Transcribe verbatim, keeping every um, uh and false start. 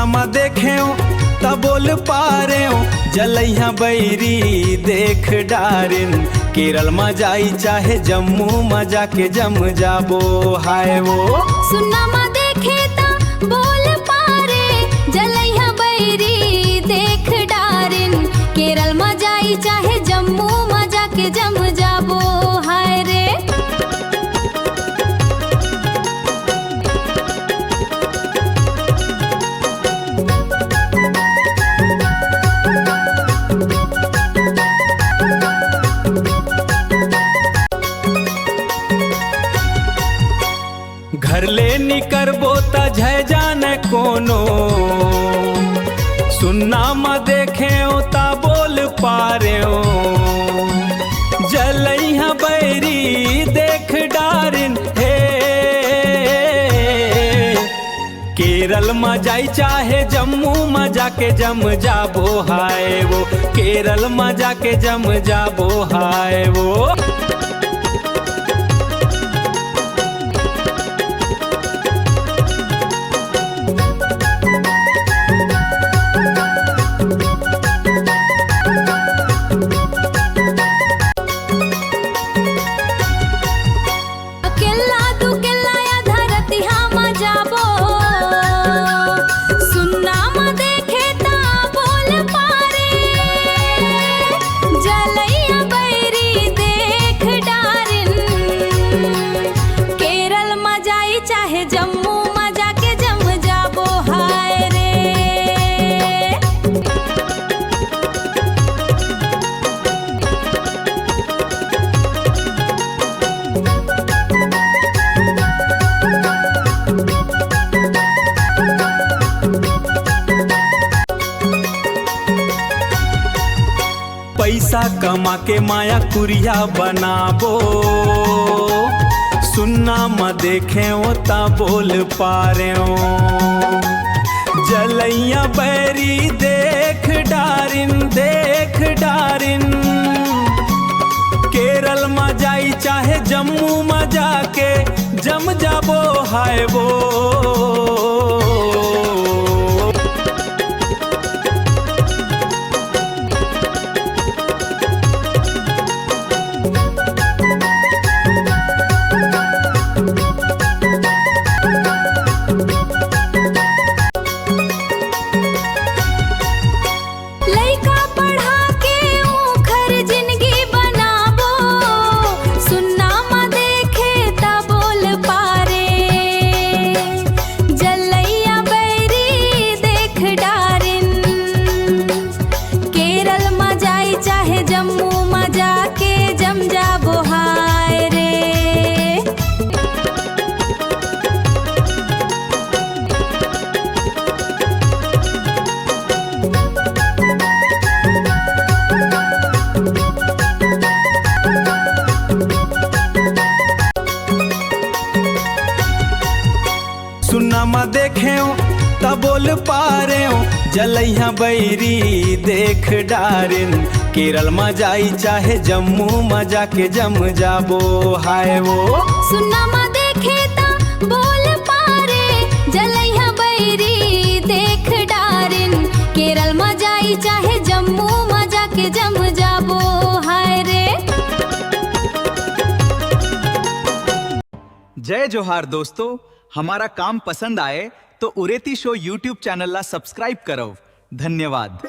म देखेंव त बोल पारेंव, जलइहा बैरी देख डारेन। केरल म जाई चाहे जम्मू म जाके जम जाबो, हाय वो। सुन्ना म देखे त बोल पारे, जलइहा बैरी देख डारेन। केरल म जाई चाहे जम्मू म जाके जम जाबो, हाय रे। घर ले निकरबो त झय जाने कोनो, सुन्ना म देखेंव त बोल पारेंव, जलइहा बैरी देख डारिन हे। केरल म जाई चाहे जम्मू म जाके जम जाबो, हाय वो। केरल म जाके जम जाबो, हाय वो। अकेल्ला दुकेल्ला या धरतिहा म जाबो, सुन्ना म देखे त बोल पारे, जलइहा बैरी देख डारिन। केरल म जाई चाहे जम्मू म जाके जम जाबो, हाय रे। पइसा कमा के माया कुरिया बनाबो, सुन्ना म देखेंव त बोल पारेंव, जलइहा बैरी देख डारिन, देख डारिन। केरल म जाई चाहे जम्मू म जाके जम जाबो, हाय वो। लइका पढ़ा के ऊंखर जिनगी बनाबो, सुन्ना म देखे त बोल पारे, जलइहा बैरी देख डारिन। केरल म जाई चाहे जम्मू म जाके जम जाबो, हाय रे। सुन्ना म देखेंव त बोल पारेंव, जलइहा बैरी देख डारिन। केरल म जाई चाहे जम्मू म जाके जम जाबो, हाय वो। सुन्ना म देखे त बोल पारे, जलइहा बैरी देख डारिन। केरल म जाई चाहे जम्मू म जाके जम जाबो, हाय रे। जय जोहार दोस्तों, हमारा काम पसंद आए तो उरेती शो YouTube चैनल ला सब्सक्राइब करो। धन्यवाद।